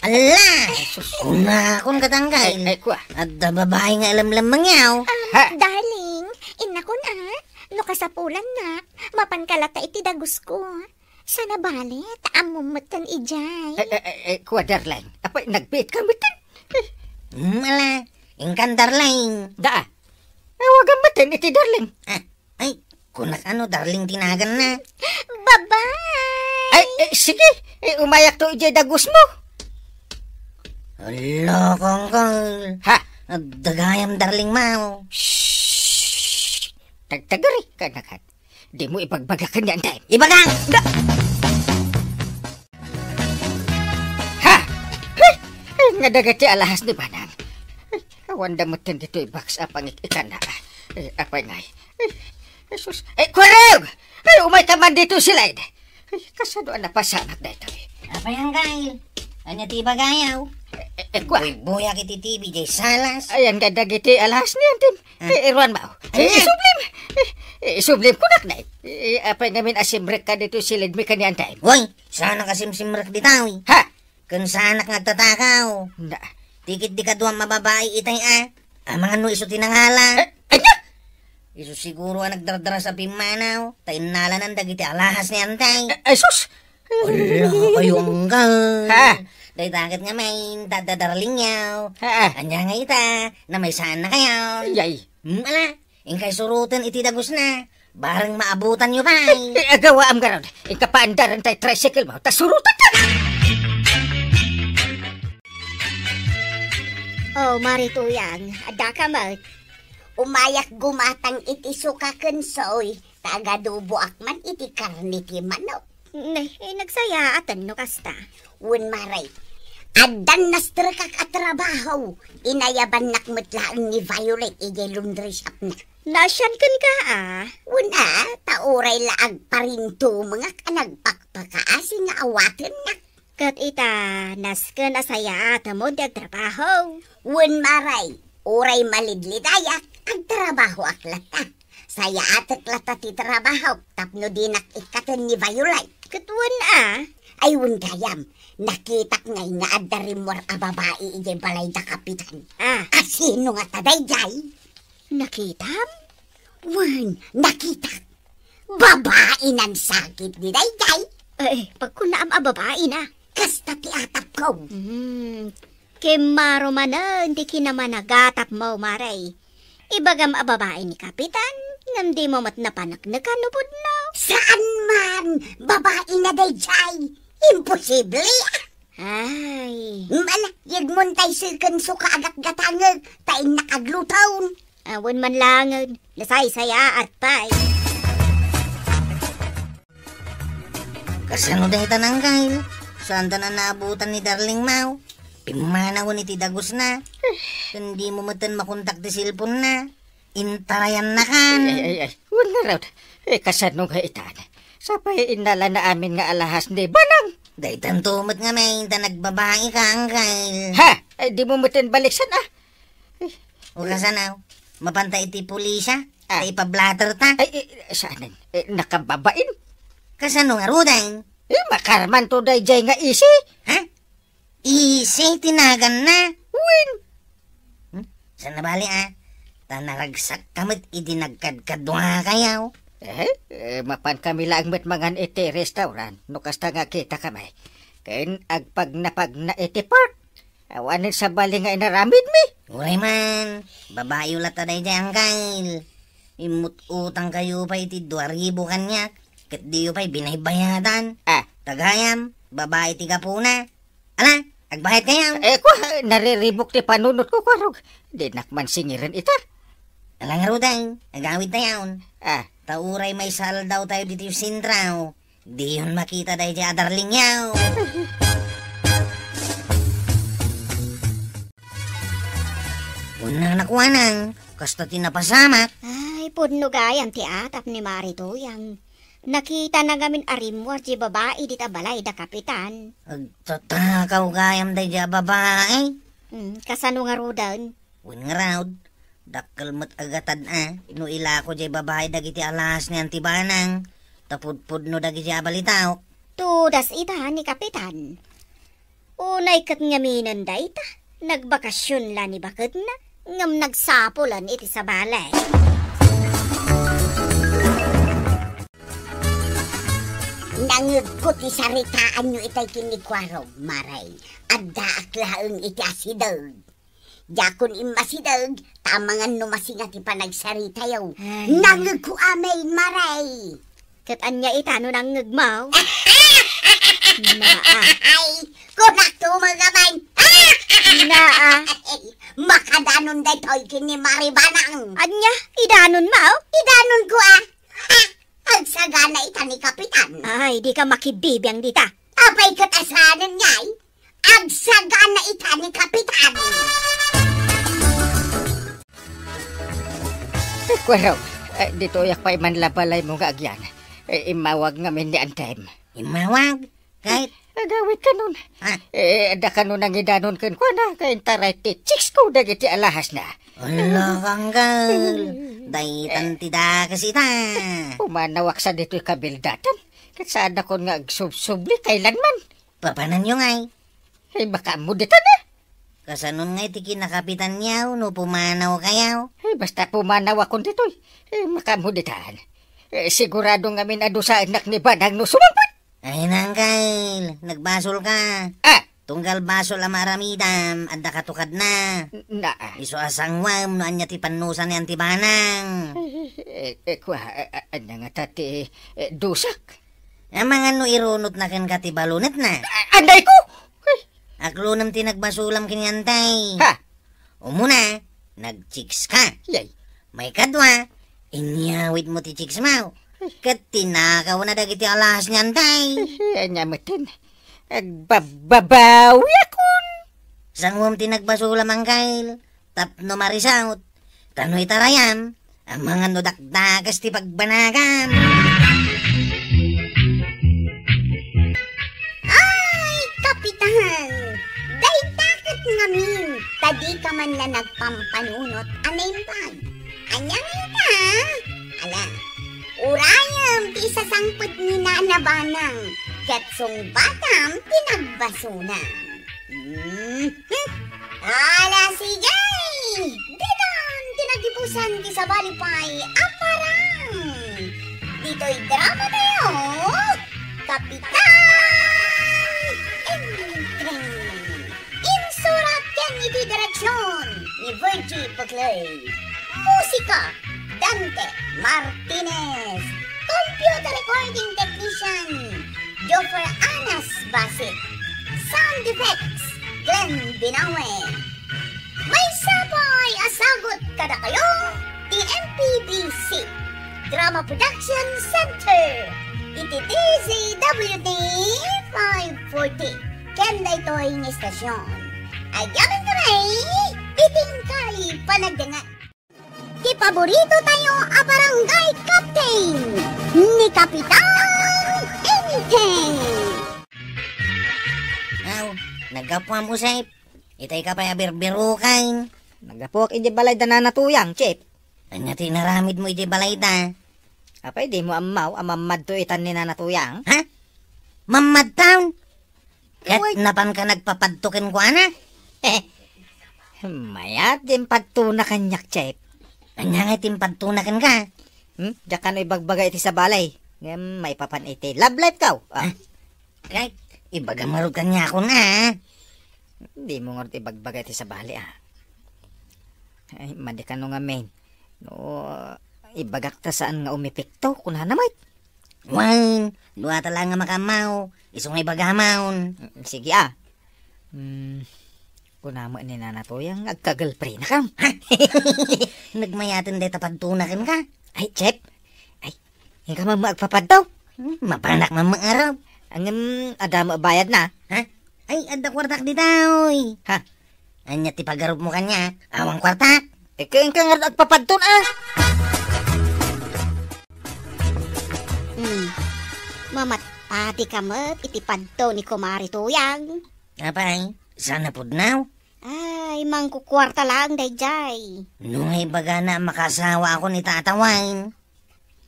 Ala! Ay, sus. Kunakon, katanggal. Ay, ay, kua. Adda babai nga ilemlemmengyo. Um, Ha? Darling, innakon, a, no kasapulannak, mapanka latta iti dagusko. Sana bale, ta ammom metten idiay. Ay, ay, ay, ay, kua, darling. Apay, nagbiit ka metten? Hmm, ala. Inkan, darling. Da. Awagam metten iti darling. Ah, ay, kunak a no darling ti naganna. Bye-bye! Ay, eh, sige. Eh, umayakto idiay dagusmo. Hala, Kongkol. Ha? Adda gayam darling mo. Shh! Tagtagari ka na kat. Dimo ibagbaga kanian, Dave. Ibaga! Da- Ha? Ay, nga dagiti alahas ni Banang. Ay, awan da metten ditoy box a pangik-ikanna. Eh, apay ngay. Ay, Jesus. Eh, Kwarog! Ay, umay ka man dito, sila'y. Ay, kasano a napasamak daytoy? Apay, anggal? Ania ti ibagayo? Eh, eh, kua. Buybuyak iti T V, jay salas. Ayan nga dagiti alahas ni Antim. Ah. Eh, iruan mo. Ay, Eh, isublim. Eh, eh, isublim ko, nak, na. Eh, apay ngamin a simrek ka dito, silid mi kanian time. Woy, saan ka simsimrek dita, oy? Ha? Ken saanak nga agtatakaw. Na. Tikit di kaduam a babai itay, a. Amangan no isu ti nangala. Eh, anya? Isu siguro a nagdardara sa pimmanaw, ta innalanan dagiti alahas ni Antay. Eh, ay, sus! Ala, kayo anggal. Ha? Dayta ket nga main, ta adda darlingyo. Ha? Anya nga ita, na may saan na kayo? Yay. Hmm, ala, inkay suruten iti dagusna. Bareng maabutanyo pay. Eh, agawaam garud. Inka paandaran tay tricycle mo, ta surutan ka! Oh, Mari Tuyang, adda ka met? Umayak gumatang iti suka ken soy, ta agaduboak man iti karne ti manok. Ne, eh, nagsayaaten no kasta. Wen, Mari. Addan nastrekak a trabaho. Inayabannak met laeng ni Violet idiay laundry shopna. Naasian kenka, a? Wen a, ta uray la agparintumengak a nagpakpakaasi nga awatennak. Ket ita, nasken a sayaatemon ti agtrabaho. Wen, Mare, uray malidlidayak, agtrabahoak latta. Sayaatek latta ti trabahok tapno dinak ikkaten ni Violet. Ket wen a? Ay, wen gayam, nakitak ngay nga adda rimmuar a babai idiay balay da Kapitan. A? A sino ngata daydiay? Nakitam? Wen, nakitak. Babai nan sakit ni daydiay. Eh, pagkunaam a babai na. Kasta ti atapko. Hmm, kimmaro manen ti kinamanagatapmo, Mare. Ibagam a babai ni Kapitan, ngem dimo met napaneknekan no pudno. Saan man? Babai na daydiay. Imposible. Ay. Ala, yegmon tay seken suka agatgatangek, ta innak agluton. Awan man langen, nasaysayaat pay. Kasano dayta, Angkel? Saanta naabutan ni Darling Mau? Pimmanawen iti dagusna. Ken dimo metten makontak ti cellphone-na. Intarayannakan. Ay, ay, ay. Wen ngarud. Eh, kasano nga itan? Sapay innalana amin nga alahas ni Banang. Daytanto met ngamin ta nagbabaika, Angkel. Ha? Ay, dimo metten baliksan, a. O kasano? Mapanta iti pulisya? A. Ta ipablatter ta? Ay, eh, saanen? Eh, nakababain? Kasano ngaruden? Eh, makarmanto daydiay nga isi. Ha? Isi ti naganna? Wen. Hmm? Saan a bali, a? Ta naragsakka met idi nagkadkaduakayo. Eh, eh, mapankami laeng met mangan iti restaurant no kasta nga kitakami. Ken agpagnapagna iti park. Awanen sabali nga inaramidmi. Uray man, babayo latta daydiay, Angkel. Immut-utangkayo pay iti dua ribu kaniak, ket diyo pay binaybayadan. A. Ta gayam, babai ti gapuna. Ala, agbayadkayo. Eh, kua, nariribuk ti panunotko, kuarog. Dinak man singiren ita. Ala ngaruden, agawidtayon. A. Ta uray maysa a aldawtayo ditoy sentro, diyon makita daydiay a Darlingyo. Unana kuanang, kasta ti napasamak. Ay, pudno gayam ti atap ni Mari Tuyang. Nakitana ngamin a rimmuar diay babai dita balay da Kapitan. Agtatakaw gayam daydiay a babai. Hmm, kasano ngaruden? Wen ngarud, dakkel met a gatad a no ilako diay babai dagiti alahas ni Anti Banang, ta pudpudno dagiti a balitaok. Tudas ita ni Kapitan. Unay ket ngaminen dayta, nagbakasyon la ni baketna, ngem nagsapulan iti sabali. Nangegko ti saritaanyo itay ken ni Kuarog, Mare. Addaak laeng iti asideg. Diakon immasideg, ta amangan no masinga ti panagsaritayo. Ay. Nangegko amin, Mare. Ket ania ita no nangngegmo? Naa. Ay, kunak tumeng amin. Naa. Ay, makadanon daytoy ken ni Mari Banang. Ania? Idanonmo? Idanonko, a. Ha? Agsagana ita ni Kapitan. Ay, dika makibibiang dita. Apay ket a saanen ngay? Agsagana ita ni Kapitan. Eh, kuarog, eh, ditoyak pay man la balaymo nga agyan. Eh, immawag ngamin ni Antem. Immawag? Ket? Agawidkanon. Ah. Eh, adda kano nangidanon kenkuana, kaintaray ti chicks ko dagiti alahasna. Ala, Angkel. Daytan ti dakes ita. Pumanawak sa ditoy kabildatan. Ket saanakon nga agsubsubli kaylanman. Papananyo ngay? Ay, makaammo ditan, a. Kasanon ngay ti kinakapitanyo no pumanawkayo? Ay, basta pumanawakon ditoy. Ay, makaammo ditan. Eh, sigurado ngamin a dusaennak ni Banang no sumangpet. Ay, Angkel, nagbasolka. Ah! Tunggal basol a maaramidam, adda katukadna. N-, naa. Isu a sanguem no ania ti pannusa ni Anti Banang. Eh, eh, kua, eh, eh, ania ngata ti, eh, dusak? Amangan no irunotna kenka ti balonetna. A-, anay ko! Ay. Aklonem ti nagbasolam ken ni Antay. Ha? Umuna, nagchicks ka. Yay. Maikadua, inyawidmo ti chicks mo. Ket tinakawna dagiti alahas ni Antay. Ania metten? Agbababawi akon. Sanguem ti nagbasolam, Angkel, tapno marisawt. Kano itarayam, amangan no dakdakas ti pagbanagam. Ay, Kapitan! Dayta ket ngamin, ta dika man la nagpampanunot a naimbag. Ania ngay ta? Ala, urayem ti isasangpet ni Nana Banang, ket sungbatam ti nagbasona. Mhm. Ala, sige! Ditan ti nagipusan ti sabali pay a parang. Ditoy drama tayo, Kapitan Enteng. Insurat ken iti direksion ni Virgie Paclay. Musika, Dante Martinez. Computer recording technician, Joffer Anas Basit. Sound effects, Glenn Binawe. Maysa pay a sagut kadakayo ti M P B C Drama Production Center iti D Z W T five forty ken daytoy nga istasyon. Agyaman kami iti inkay panagdangat. Ti paborito tayo a barangay captain, ni Kapitan Enteng. Aw, naggapuam, Usep. Itay ka pay a birbirukay. Naggapuak idiay balay da Nana Tuyang, Chef. Ania ti inaramidmo idiay balay da? Apay, dimo ammaw a mammadto itan ni Nana Tuyang? Ha? Mammadtaon? Ket napanka nagpapadto kenkuana? Mayat ti impaddona kaniak, Chef. Ania ngay ti impaddona kenka? Hmm? Diak kano ibagbaga iti sabali. Ngem maipapan iti love life ko. Ah. Ha? Kay, ibagam ngarud kaniakon, a. Dimo ngarud ibagbaga iti sabali, a. Ay, madi kano ngamin. No, ibagak ta saan nga umepekto, kunana met. Wen, duata laeng a makaammo, isu nga ibagamon. Mm, sige, a. Hmm, kuna met ni Nana Tuyang nga agka-girlfriendnakon. Nagmayaten dayta paddona kenka. Ay, Chef. Ay, inka man met agpapadto. Hmm, mapanak man met ngarud. Ngem, adda met bayadna. Ha? Ay, adda kuartak ditoy. Ha? Ania ti pagarupmo kaniak? Awan kuartak. Ket inka ngarud agpapadton, a. Hmm. Mamatpati ka met iti padto ni Kumare Tuyang. Apay, saan a pudno? Ay, mangkukuarta laeng daydiay. No nga ibagana a makaasawaakon ni Tata Wine.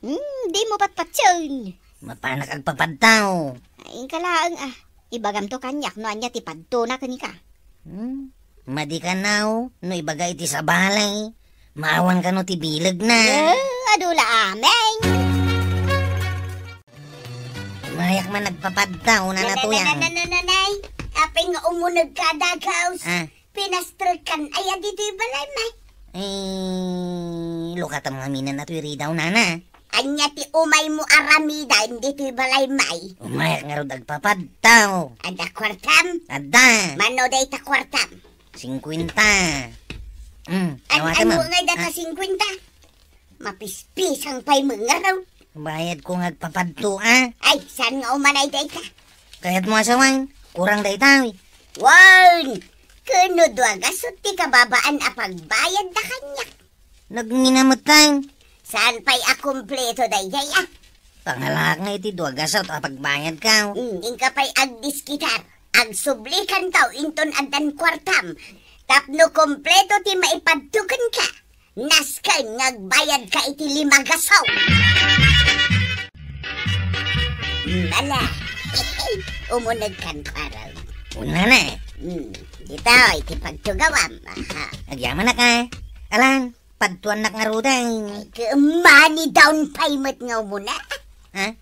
Hmm, dimo patpatien. Mapanak agpapadto. Ay, inka laeng, a. Ibagamto kaniak no ania ti padtona kenka. Hmm? Madi kano no ibaga iti sabali. Maawan kano ti bilegna. Eh, adu la amin. Mayak man agpapadto, Nana Tuyang. Nanay, apay nga umunegka a dagaus. A. Pinastrekkan aya ditoy balay, may? Eh, lukatam ngamin a toy ridaw, Nana. Ania ti umaymo aramiden ditoy balay, may? Umayak ngarud agpapadto. Adda kuartam? Adda. Mano dayta kuartam? Singkuenta. Hmm, an-, awatam, ano a. Nga data singkuenta? Mapispisang pay met ngarud. Bayadko nga agpapadto, a. Ay, saan nga umanay dayta? Kayatmo a sawen, kurang dayta, uy. Wen, ket no dua gasut ti kababaan a pagbayadda kaniak. Nagngina met tayo. Saan pay a kumpleto daydiay, a? Pangalaak nga iti dua gasut a pagbayadko. Hmm, inka pay agdiskitar. Agsublikanto inton addan kuartam. Tapno kumpleto ti maipadto kenka. Nasken nga agbayadka iti lima gasut. Mala. Umunegkan, parang. Una na. Hmm. Dita, iti pagtugawam. Aha. Agyamanak, a. Alan, padtuannak ngaruden. Ay, ke-, money down payment nga umuna. Ha?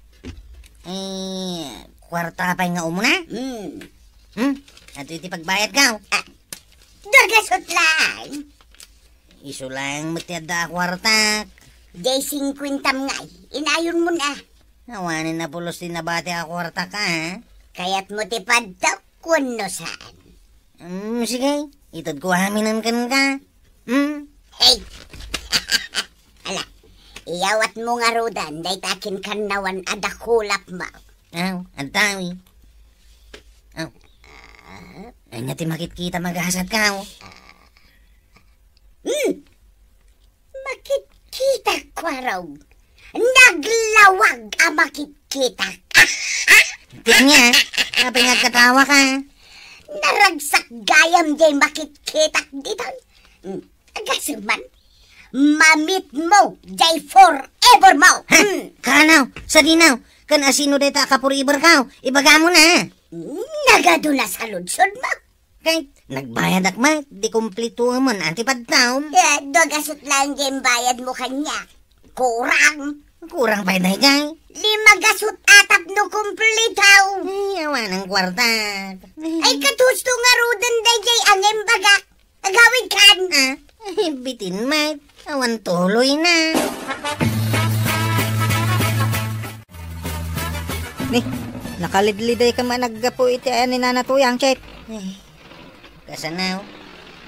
Eh, kuarta pay nga umuna? Hmm. Hmm? Ato iti pagbayadko. Ah, dua gasut lang. Isu lang met ti adda a kuartak. Jay singkuentam ngay, inayonmon a. Awanen a pulos ti nabati a kuartak, a. Kayatmo ti padto wenno saan? Mm, sige, itedko aminen kenka. Mm? Hey! Ala, iyawatmo ngaruden dayta kinkannawan a dakulapmo. Aw, adda, uy. Aw. Ah. Ania ti makitkitam a gasatkaw? Hmm. Makitkitak, Kuarog. Naglawag a makitkitak. Ti ania? Apay nga agkatawaka? Naragsak gayam jay makitkitak ditoy. Hmm. Agasuman, mamitmo jay forever mo. Ha? Hmm. Kanaw, sadinaw, ken asino dayta a ka-forever kaw? Ibagamon a. Nagadu na saludsodmo. Kay, nagbayadak met, di kumpletoemon a ti padtom. Eh, dua gasut laeng jay imbayadmo kaniak. Kurang. Kurang pay dayjay. Lima gasut a tapno kumpleto. Ay, awanen kuartak. Ay, ket husto ngaruden dayjay a imbagak. Agawidkan. Ah, bitin met. Awan tuloy na. Ni, nakalidliday ka man aggapu iti ayan ni Nana Tuyang, Chet. Ay, kasanaw.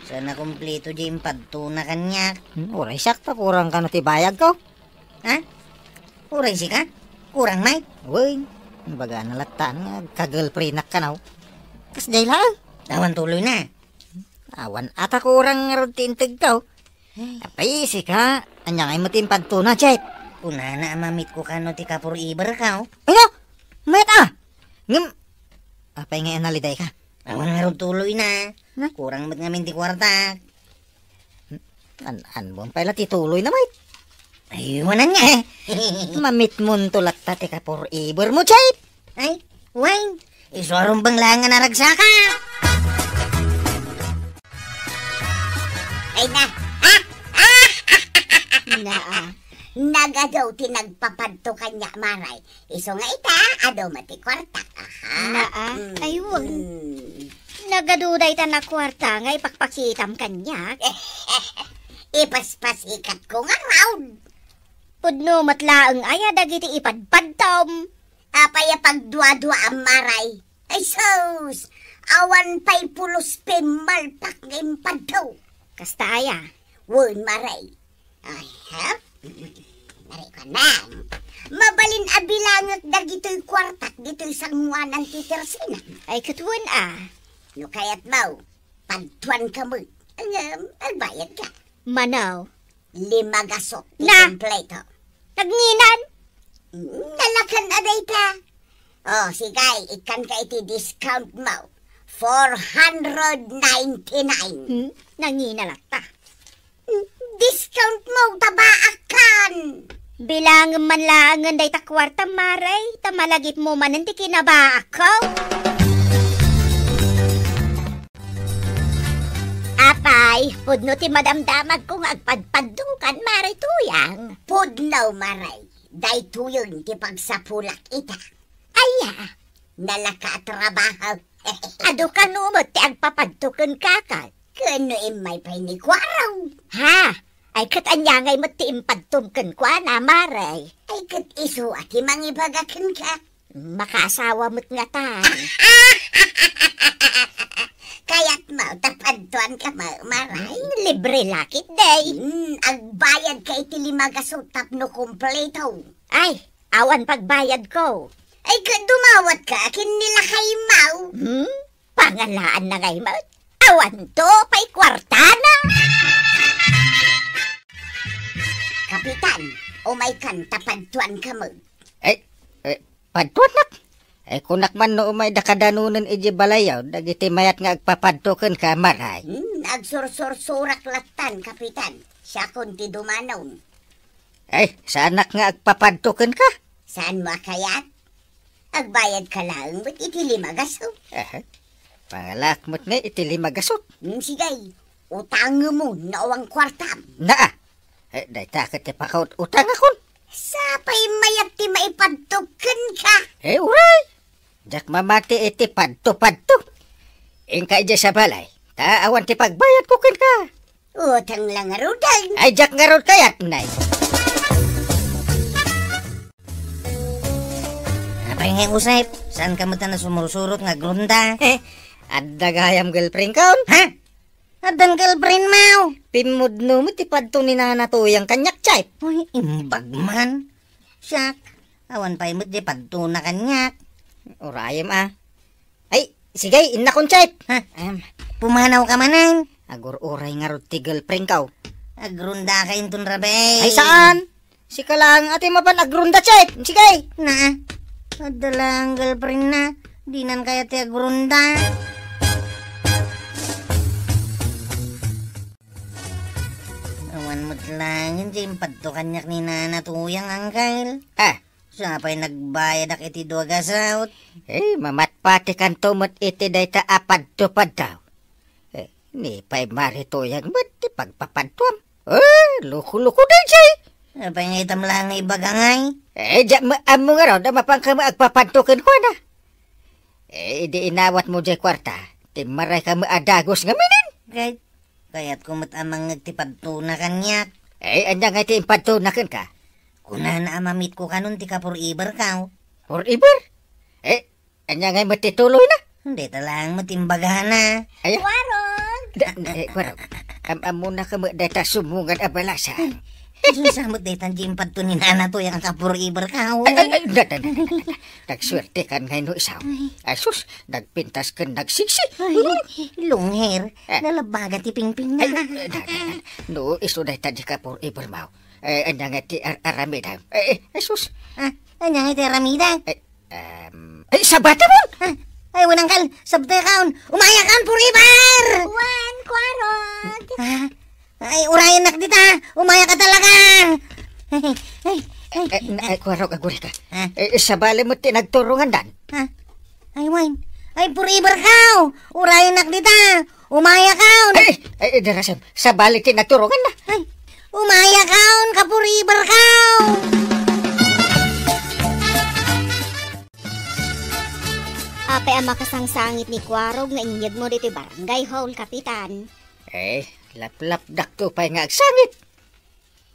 Sana kumpleto di impadtona kaniak. Hmm, uray siak ta kurang kano ti bayad ko. Ha? Uray sika? Kurang met? Wen, baga na latta nga agka-girlfriendak kanaw. Kasdiay laeng. Awan tuloy na. Awan a ta kurang ngarud ti integko. Ay. Apay, sika, ania ngay met ti impadtona, Chet? Kunana a mamitko kano ti ka-forever kaw. Ay, no? Mayat a! Ngem, apay nga inaliday ka? Awan ngarud tuloy na. Na? Kurang met ngamin ti kuartak. An-, anbon pay la ti tuloy na, met? Ay, wanan nga. Mamitmonto latta ti ka-forever mo, Chet. Ay, wen. Isu a rumbeng laeng nga naragsaka. Ay na. Ah! Ah! Naa. Nagadu ti nagpapadto kaniak, Maray. Isu nga ita, adu met ti kuartak. Aha. Naa. Mm, ay, wen. Mm. Nagadu dayta a kuarta nga ipakpakitam kaniak. Ipaspasikatko ngarud. Pudno met laeng aya dagiti ipadpadtom. Apay a pagduaduaam, Maray? Ay sus! Awan pay pulos pimmalpak nga impadto. Kasta aya? Wen, Maray. Ay, ha? Maray ko nang. Mabalin a bilangek dagitoy kuartak ditoy sangoanan ti tersinam. Ay, ket wen a. No kayatmo, padtuanka met. Ngem, agbayadka. Mano? Lima gasut ti Na! Kompleto. Nagngina? Nalakan a dayta. Oh, sige, ikkanka iti discount mo. Four hundred ninety-nine. Hmm? Nangina latta. Hmm, discount mo, ta baakkan. Bilangem man laengen dayta kuarta, Maray, ta malagipmo manen ti kinabaakko. Apay, pudno ti madamdamagko nga agpadpadtokan, Maray Tuyang. Pudno, Maray. Daytoyen ti pagsapulak ita. Aya, nalaka a trabaho. Adu kano met ti agpapadto kenka, ket? Ken no immay pay ni Kuarog. Ha? Ay, ket ania ngay met ti impadtom kenkuana, Maray? Ay, ket isu a ti mangibaga kenka. Makaasawa met ngatan. Kayatmo ta padtuanka, Ma-, Maray? Hmm, libre la ketdi. Hmm, agbayadka iti lima gasut tapno kompleto. Ay, awan pagbayadko. Ay, ket dumawatka ken ni lakaymo. Hmm? Pangalaanna ngay met? Awanto pay kuartana. Kapitan, umaykan ta padtuanka met. Ay, eh, padtuannak? Eh, kunak man no umayda kadanonen idiay balayyo dagiti mayat nga agpapadto kenka, Maray. Hmm, agsursursurak lattan, Kapitan. Siakon ti dumanon. Ay, saanak nga agpapadto kenka? Saanmo a kayat? Agbayadka laeng met iti lima gasut. Aha. Pangalaak met ngay iti lima gasut. Hmm, sige. Utangemmo no awan kuartam. Naa. Eh, dayta ket ti pakaut-utangakon. Sapay mayat ti maipadto kenka. Eh, uray. Diak mamati iti padto-padto. Inka idiay sa balay, ta awan ti pagbayadko kenka. Utang la ngaruden. Ay, diak ngarud kayat, Nay. Apay nga, Usep, saanka met a nasumursurot nga agronda? Adda gayam girlfriendkon. Ha? Addan girlfriendmo? Pimmudno met ti padto ni Nana Tuyang kaniak, Chay. Uy, imbag man. Siak, awan pay met di padtona kaniak. Urayem a. Ay, Sige, innakon, Chef. Ha? Em, pumanawka manen. Agur-uray ngarud ti girlfriendko. Agrundaka inton rabii. Ay, saan? Sika laeng a ti mapan agrunda, Chef. Sige. Na, adda laeng girlfriendna. Dinan kayat ti agrunda. Awan met laeng ti impadto kaniak ni Nana Tuyang, Angkel. Ah. Sa pay nagbayadak iti dua gasut. Eh, mamatpatikanto met iti dayta a padto-padto. Eh, ni pay Mari Tuyang met ti pagpapadtuam. Eh, loko-loko daydiay. Apay nga itam laeng nga ibaga ngay? Eh, diak met ammo ngarud a mapanka met agpapadto kenkuana. Eh, idi inawatmo diay kuarta, timmarayka met a dagus ngaminen. Kay, kayatko met a mangngeg ti padtona kaniak. Eh, ania ngay ti impadtona kenka? Kunana a mamitko kanon ti ka-forever-ko. Forever? Eh, ania ngay met ti tuloyna? Dayta laeng met imbagana. Ay, Warog! Da, da, eh, Warog. Am-, ammonaka met dayta sumungan a balasan. Isu sa met dayta ti impadto ni Nana Tuyang a ka-forever-ko. Ay, ay, ay, da, da, da, da, da. Nagsuertekan ngay no isaw. Ay. Ay, sus, nagpintas ken nagsiksi. Ay, long hair. Eh. Nalabaga ti pingpingna. Ay, ay, ay, da, da, da. No, isu dayta di ka-forever-mo. Eh, ania nga ti ar-, aramidem? Eh, eh, ay, sus. Ah, ania nga ti aramidem? Eh, em, eh, sabatem? Ah, ay, wen, Angkel, sabtekaon. Umayakaon forever! Wen, Kuarog! Ah, ay, urayennak dita. Umayaka talaga. Ay, ay, ay, Eh, na, ay, Kuarog, agurayka. Ah. Eh, sabali met ti nagturongandan. Ah, ay, wen. Ay, forever-ko. Urayennak dita. Umayakaon. Ay, ay, ay, darasem. Sabali ti nagturonganna. Ay, umayakaon, ka-forever-ko. Apay a makasangsangit ni Kuarog nga inyegmo ditoy barangay hall, Kapitan? Eh, laplapdakto pay nga agsangit.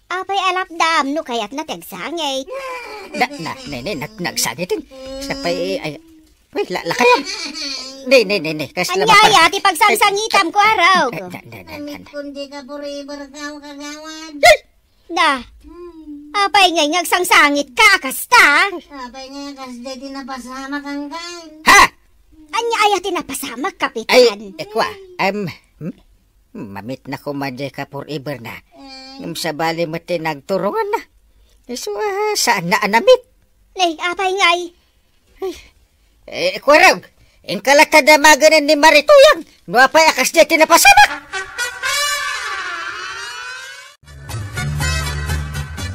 Apay a lapdam no kayatna ti agsangit? Na, na, ne, ne, nag-, nagsangit, eh. Sa pay, ay, uy, la-, lakayam. Ne, ne, ne, ne, kas Ania lamapar- ya ti pagsangsangitam, Kuarog? Eh, na, na, na, na, na. Amit kundi ka forever-ko, kagawad. Ay! Da. Hmm. Apay ngay nga agsangsangit ka, kasta? Apay ngay, kasdiay ti napasamak, Angkel? Ha? Ania aya ti napasamak, Kapitan? Ay, ekwa, em, hmm? Mamitna koma diay ka-forever-na. Eh. Ngem sabali met ti nagturonganna. Isu a, saanna a namit. Nay, apay ngay? Ay. Eh, Kuarog, inka latta damagen ni Mari Tuyang, no apay a kasdiay ti napasamak.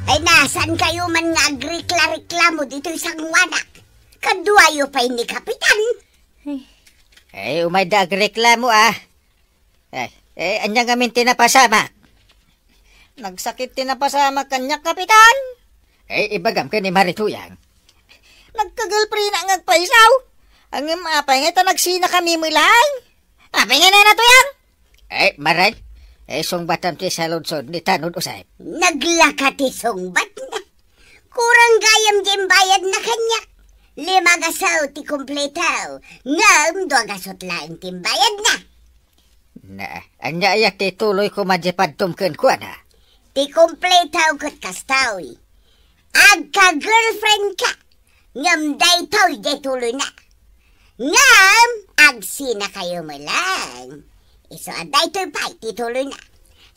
Ay, nasaankayo man nga agrekla-reklamo ditoy sangoanak? Kaduayo pay ni Kapitan. Eh, umayda agreklamo, ah. Eh, eh, ania ngamin ti napasamak? Nagsakit ti napasamak kaniak, Kapitan. Eh, ibagam ken ni Mari Tuyang. Nagka-girlfriend-na nga agpaisaw. Ngem apay ngay ta nagsinakami met laeng? Apay ngay, Nana Tuyang? Eh, Mari, eh, sungbatam ti saludsod ni Tanod Usep. Naglaka ti sungbatna. Kurang gayam ti imbayadna kaniak. Lima gasut ti kumpleto, ngem dua gasut laeng ti imbayadna. Na, ania aya ti tuloy koma diay padtom kenkuana? Ti kumpleto ket kastoy. Agka-girlfriend-ka, ngem daytoy diay tuloyna. Ngem agsinakayo met laeng. Isu a daytoy pay ti tuloyna.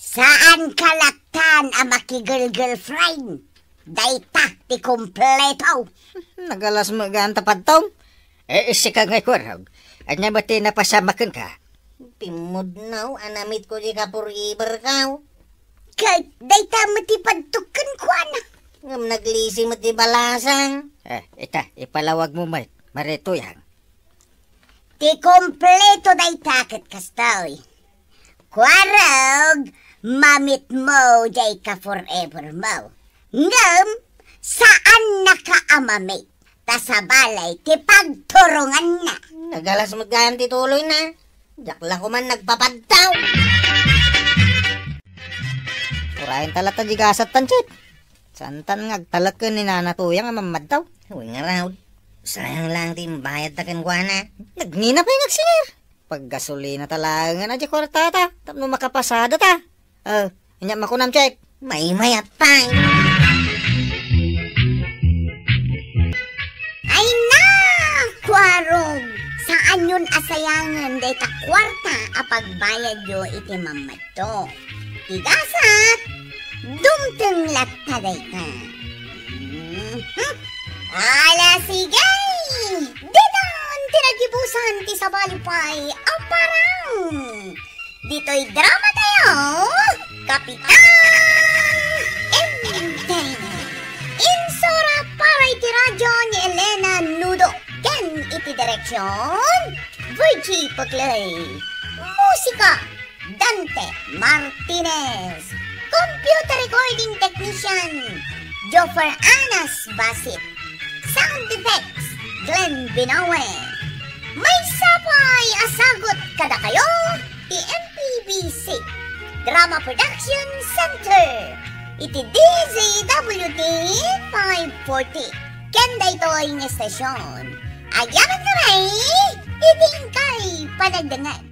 Saanka lattan a makigirl-girlfriend. Dayta ti kumpleto. Nagalas met gayam ta padtom. Eh, sika ngay, Kuarog. Ania met ti napasamak kenka? Pimmudnaw a namitko diay ka-forever-ko. Ket dayta met ti padtok kenkuana. Ngem naglisi met ti balasang. Eh, ita, ipalawagmo met, Mari Tuyang. Ti kumpleto dayta ket kastoy. Kuarog, mamitmo diay ka-forever-mo. Ngem, saannaka a mamit, ta sabali ti pagturonganna. Nagalas met gayam ti tuloyna. Diak la koman nagpapadtaw. Urayen ta latta diay gasat, Tanchit. Saantan nga agtalek ken ni Nana Tuyang a mammadtaw. Wen ngarud. Sayang laeng ti imbayadta kenkuana. Nagngina pay nga agsingir. Paggasolina ta laengen a diay kuartata tapno makapasada ta. Eh, ania makunam, Chef? Maymayat pay. Ay na! Kuarog! Saanyo asayangen dayta kuarta a pagbayadyo iti mammadto. Ti gasat, dumteng latta dayta. Mhm. Ala, sige! Ditan ti nagibusan ti sabali pay a parang. Ditoy drama tayo, Kapitan Enteng. Insura para iti radyo ni Elena Nudo ken iti direksyon, Virgie Paclay. Musika, Dante Martinez. Computer recording technician, Joffer Anas Basit. Sound effects, Glenn Binawe. Maysa pay a sagut kadakayo ti M P B C Drama Production Center iti D Z W T five forty. Ken daytoy nga estasyon, agyamankami iti inkay panagdengngeg.